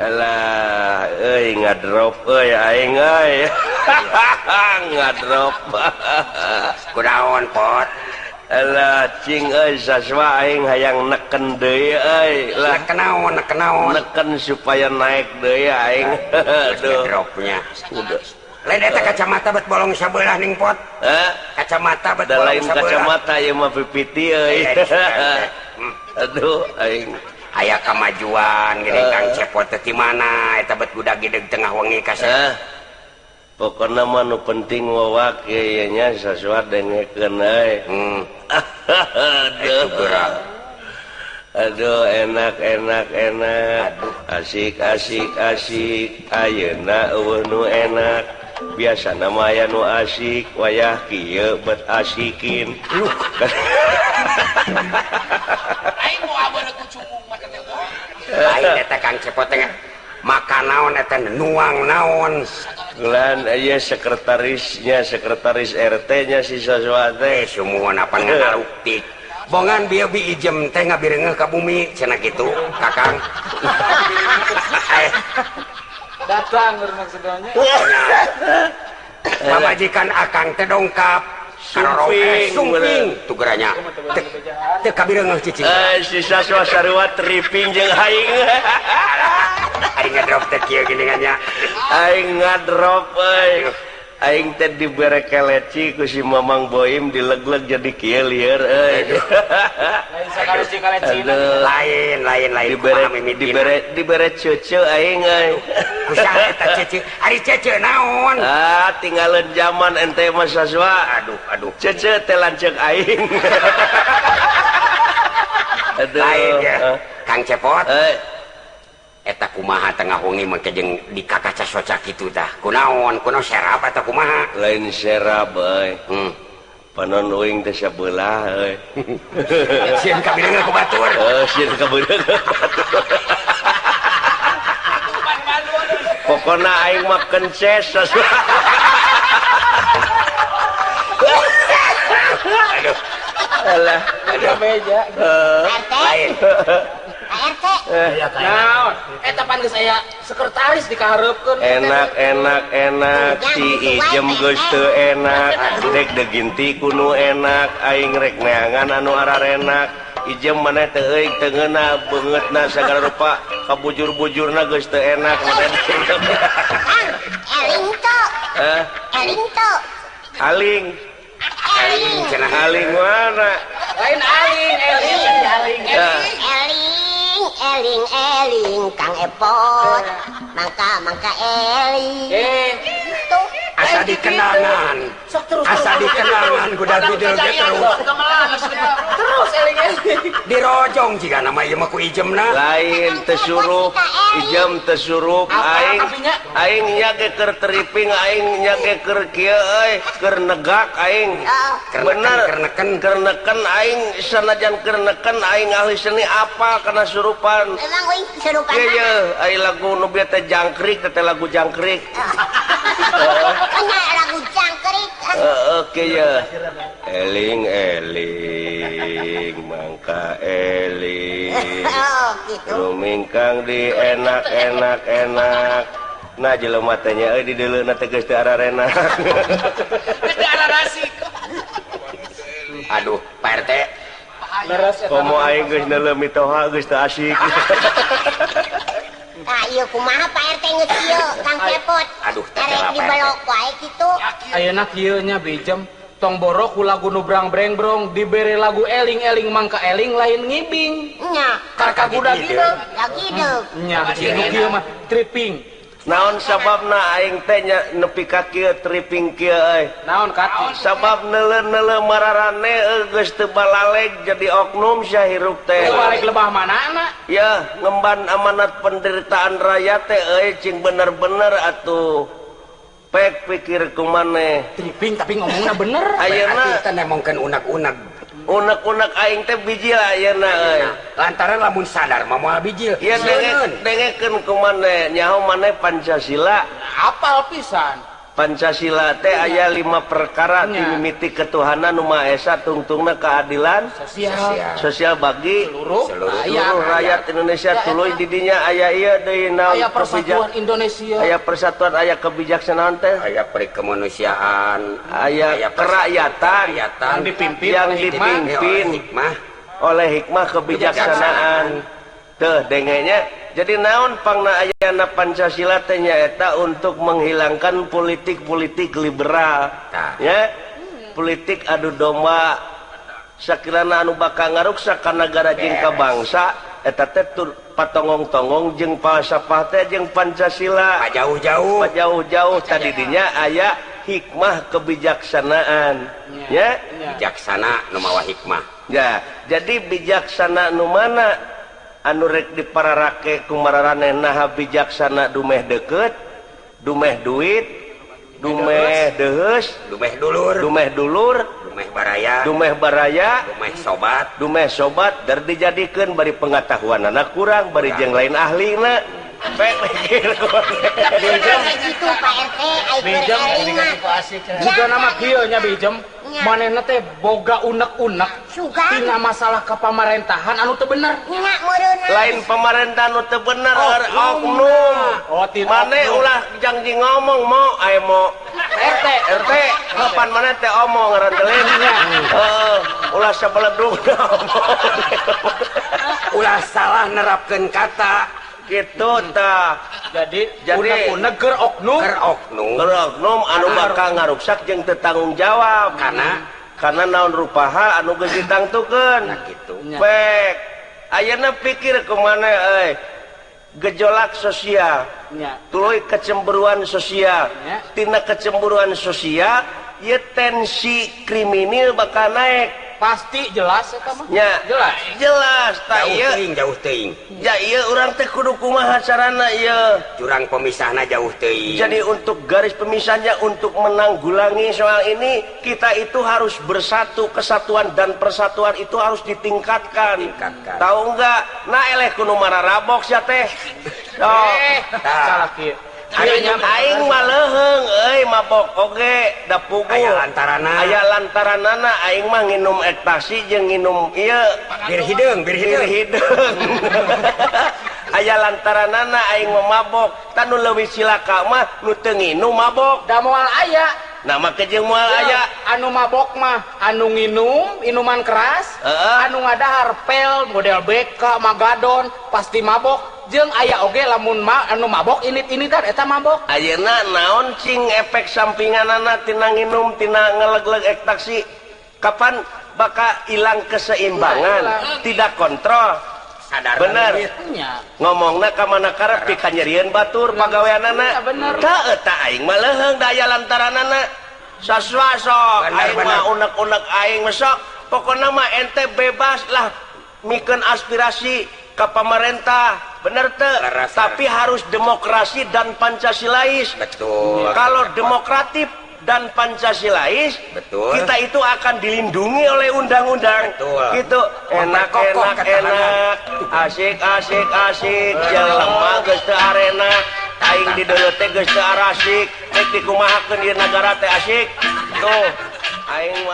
Alah euy ngadrop euy aing euy. Ngadrop. Kunaon pot? Alah cing euy saswa aing hayang neken deui euy. Lah neken naon, neken naon? Neken supaya naik deui aing. Aduh. Dropnya. Lain eta kacamata bet bolong sabelah ning pot. Hah? Kacamata bet bolong lain sabelah. Kacamata ieu mah pipiti euy. Aduh aing. Aya kamajuan geuning Kang Cepot teh ti mana eta bet gudag gideg tengah wengi kasep. Pokona mah nu penting wawak ieu nya sasua dengekeun euy. Aduh. Aduh enak enak enak. Aduh. Asik asik asik ayeuna eueuh nu enak. Biasana mah aya nu asik wayah kieu bet asikin. Aing mau aweuna ku cumung mah teh. Lain eta Kang Cepot teh makan naon eta nuang naon. Lan ieu sekretarisnya, sekretaris RT-nya si sasua teh. Sumuhun apan ngaluktik. Bongan bieu bi ijem teh ngabireungeuh ka bumi cenah kitu Kakang. Datang maksudnya. Pamajikan Akang teh dongkap. Sumping, sumping tugeranya. Teu kabireungeuh cicing. Si sasua sarua tripping jeung aing. Aing ngadrop teh kieu geuningannya. Aing ngadrop euy. Aing teh dibere keleci ku si Mamang Boim dilegleg jadi kieu lieur euy. Lain lain lain dibere dibere cece aing euy. Ku saha eta cece? Ari cece naon? Ah, tinggalin zaman ente mah sasua. Aduh aduh. Cece teh lanceuk aing. Aduh. Lain ya. Kang Cepot. Eta kumaha tengah wengi make jeung di kakaca soca kitu tah. Kunaon? Kunaon serap atau kumaha? Lain serap euy. Panon uing teh sabelah euy. Sieun kabireungeuh ku batur. Heuh, sieun kabireungeuh ku batur. Pokona aing mah kences. Aduh. Alah, aduh meja. Lain. RT. Naon? Eta pan geus aya sekretaris dikahareupeun. Enak enak enak si Ijem geus teu enak, rek deginti ku nu enak, aing rek neangan anu ararenak. Ijem maneh teh euy teu ngeunah beungeutna sagala rupa kabujur-bujurna geus teu enak maneh. Eling teu. Hah? Eling teu. Aling. Aling cenah aling mana? Lain aling, eling, aling. Eling. Eling eling Kang Epot mangka mangka eling. Tuh asa dikenangan, asa dikenangan kuda video ge terus terus eling eling dirojong jiga nama ieu mah ku ijemna. Lain teu surup ijem teu surup aing aing nya ge keur tripping aing nya ge keur kieu euy keur negak aing bener keur neken aing sanajan keur neken aing ahli seni apa kana surupan. Emang euy surupan ieu ye ai lagu nu bieu teh jangkrik teh lagu jangkrik. Nya lagu jangkrik. Oke ya. Eling eling mangka eling. Oh, gitu. Rumingkang di enak enak enak. Nah jelema teh nya euy di deuleuna teh geus teu ararenak. Geus teu ararasik. Aduh, Pak RT. Komo aing geus neuleuh mitoha geus teu asik. Ah, ieu kumaha Pak RT geus ieu Kang Cepot. Aduh, arek dibelok wae kitu. Ayeuna kieu nya bijem tong boro ku lagu nu brang-breng brong dibere lagu eling-eling mangka eling lain ngibing. Nya. Karka gudag hideung. Hideung. Nya nu kieu mah tripping. Naon sababna aing teh nya nepi ka kieu tripping kieu euy. Naon kati? Sabab neuleuh-neuleuh mararane geus teu balaleg jadi oknum sia hirup teh. Teu balik lebah manana? Ya, ngemban amanat penderitaan rakyat teh euy cing bener-bener atuh. Pek pikir ku maneh. Tripping tapi ngomongna bener. Ayeuna teh nemongkeun unek-unek. Unek-unek aing teh bijil ayeuna euy. Lantaran lamun sadar mah moal bijil. Ieu dengekeun ku maneh nyaho maneh Pancasila apal pisan. Pancasila teh aya 5 perkara dimimiti ketuhanan nu Maha Esa tungtungna keadilan sosial bagi seluruh rakyat Indonesia tuluy di dinya aya ieu deui naon aya persatuan Indonesia aya persatuan aya kebijaksanaan teh aya perikemanusiaan aya kerakyatan yang dipimpin oleh hikmah kebijaksanaan teh dengenya. Jadi naon pangna ayana Pancasila teh nyaeta untuk menghilangkan politik-politik liberal ya, politik adu domba sakirana anu bakal ngaruksak ka nagara jeung ka bangsa eta teh patongong-tongong jeung falsafah teh jeung Pancasila jauh-jauh tadi dinya aya hikmah kebijaksanaan ya, bijaksana nu mawa hikmah ya. Jadi bijaksana nu mana anu rek dipararake kumararaneh naha bijaksana dumeh deket dumeh duit dumeh deheus dumeh dulur dumeh baraya dumeh sobat dar dijadikeun bari pengetahuanana kurang bari jeung lain ahlina pek mikir kitu Pak RT Bijem juga nama kieu nya Bijem manehna teh boga unek-unek tina masalah kepamerintahan anu teu bener lain pemerintahan anu teu bener oknum maneh ulah janji ngomong mo aya mo RT kapan maneh teh omong ngaran teh heeh ulah sabeledug ulah salah nerapkeun kata gitu tah. Jadi unek-unek keur oknum anu bakal ngaruksak jeung teu tanggung jawab karena naon rupa hal anu geus ditangtukeun nah kitu pek ayeuna pikir kumaha euy gejolak sosial tuluy kecemburuan sosial tina kecemburuan sosial ieu tensi kriminal bakal naik pasti jelas eta mah nya jelas ta ieu jauh teuing ya ieu urang teh kudu kumaha carana ieu jurang pemisahna jauh teuing. Jadi untuk garis pemisahnya untuk menanggulangi soal ini kita itu harus bersatu, kesatuan dan persatuan itu harus ditingkatkan. Tahu enggak nah eleh kudu mararabok sia teh salah kieu aing mah leuheung euy mabok oge da puguh aya lantaranana aing mah nginum ekstasi jeung nginum ieu bir hideung aya lantaranana aing mah mabok tah nu leuwih cilaka mah nu teu nginum mabok da moal aya nah make jeung moal aya anu mabok mah anu nginum minuman keras anu ngadahar pel model BK Magadon pasti mabok jeung aya oge lamun anu mabok init-initan eta mabok ayeuna naon cing efek sampinganana tina nginum tina ngeleg-leg ekstasi kapan bakal ilang keseimbangan tidak kontrol bener ngomongna ka mana karep pikanyerieun batur pagaweanana tah eta aing mah leuheung da aya lantaranana sasua sok aing mah unek-unek aing mah sok pokona mah ente bebas lah mikeun aspirasi ke pemerintah bener teu tapi harus demokrasi dan Pancasilais. Betul. Kalau demokratif dan Pancasilais betul, kita itu akan dilindungi oleh undang-undang. Gitu enak enak enak asik asik asik jelema geus teu arenak aing di dieu teh geus teu arasik rek dikumahakeun ieu nagara teh asik tuh aing mah.